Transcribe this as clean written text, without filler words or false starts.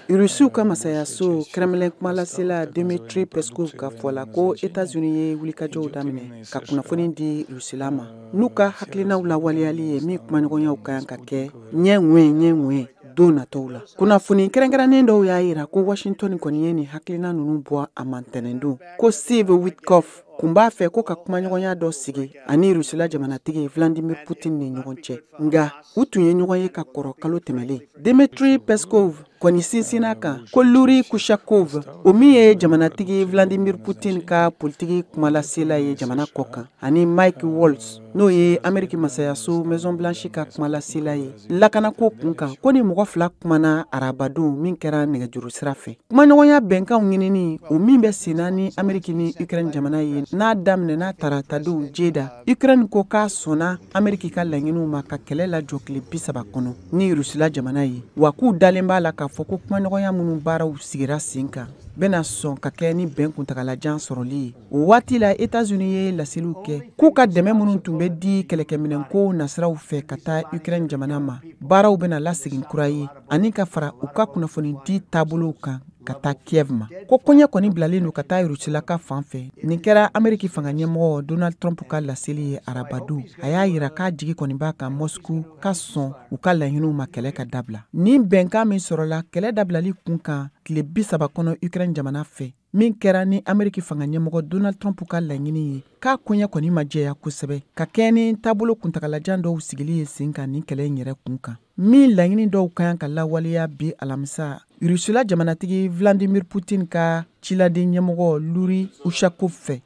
Irisiw ka masayaso Krɛmlin kumalasela Dmitry Peskov ka fɔ la, ko Etats-Unis ye wulikajɔw daminɛ ka kunnafoni di Rusila ma n'u ka hakilinaw lawaleyali ye, min kumaɲɔgɔnyaw ka kan ka kɛ ɲɛ ŋɛ ɲɛ ŋɛ don natɔw la. Kunnafoni kɛrɛnkɛrɛnnen dɔw y'a jira ko Washington kɔni ye nin hakilina ninnu bɔ a ma ntɛnɛndon, ko Steve Witkoff kun b'a fɛ ko ka kumaɲɔgɔnya dɔ sigi ani Rusila jamanatigi Vladimir Putin ni ɲɔgɔn cɛ, nka u tun ye ɲɔgɔn ye ka kɔrɔ kalo tɛmɛlen. Dmitry Peskov kɔni sinsinna kan ko Yuri Ushakov, o min ye jamanatigi Vladimir Putin ka politiki kumalasela ye jamana kɔ kan, ani Mike Waltz, n'o ye Ameriki masayaso Maison Blanche ka kumalasela ye lakanako kun kan, ko ni mɔgɔ fila kumana arabadon min kɛra nɛgɛjuru sira fɛ. Kumaɲɔgɔnya bɛnkanw ɲinini, o min bɛ senna ni Ameriki ni Ukraine jamana ye, n'a daminɛna taratadon Jeda, Ukraine ko k'a sɔnna Ameriki ka laɲiniw ma ka kɛlɛ lajɔ tile 30 kɔnɔ ni Rusila jamana ye, wa k'u dalen b'a la k'a fɔ ko kumaɲɔgɔnya minnu baaraw sigira sen kan bɛna sɔn ka kɛ ni bɛn kuntagalajan sɔrɔli ye. O waati la, Etats-Unis ye laseliw kɛ k'u ka dɛmɛ minnu tun bɛ di kɛlɛkɛminɛnko nasiraw fɛ ka taa Ukraine jamana ma, baaraw bɛna lasegin kura ye, ani ka fara u ka kunnafoni di taabolow kan ka taa Kiev ma, ko koɲɛ kɔni bilalen don ka taa Rusila ka fan fɛ. Nin kɛra Ameriki fanga ɲɛmɔgɔ Donald Trump ka laseli ye arabadon. A y'a yira k'a jigi kɔni b'a kan Moscou ka sɔn u ka laɲiniw ma, kɛlɛ ka dabila. Nin bɛnkan min sɔrɔla kɛlɛ dabilali kun kan tile 30 kɔnɔ Ukraine jamana fɛ, min kɛra ni Ameriki fanga ɲɛmɔgɔ Donald Trump ka laɲini ye, k'a koɲɛ kɔni ma jɛya kosɛbɛ ka kɛ ni taabolo kuntagalajan dɔw sigili ye sen kan nin kɛlɛ in yɛrɛ kun kan, min laɲini dɔw ka kan ka lawaleya bi alamisa, Rusila jamanatigi Vladimir Putin ka ciladen ɲɛmɔgɔ Yuri Ushakov fɛ.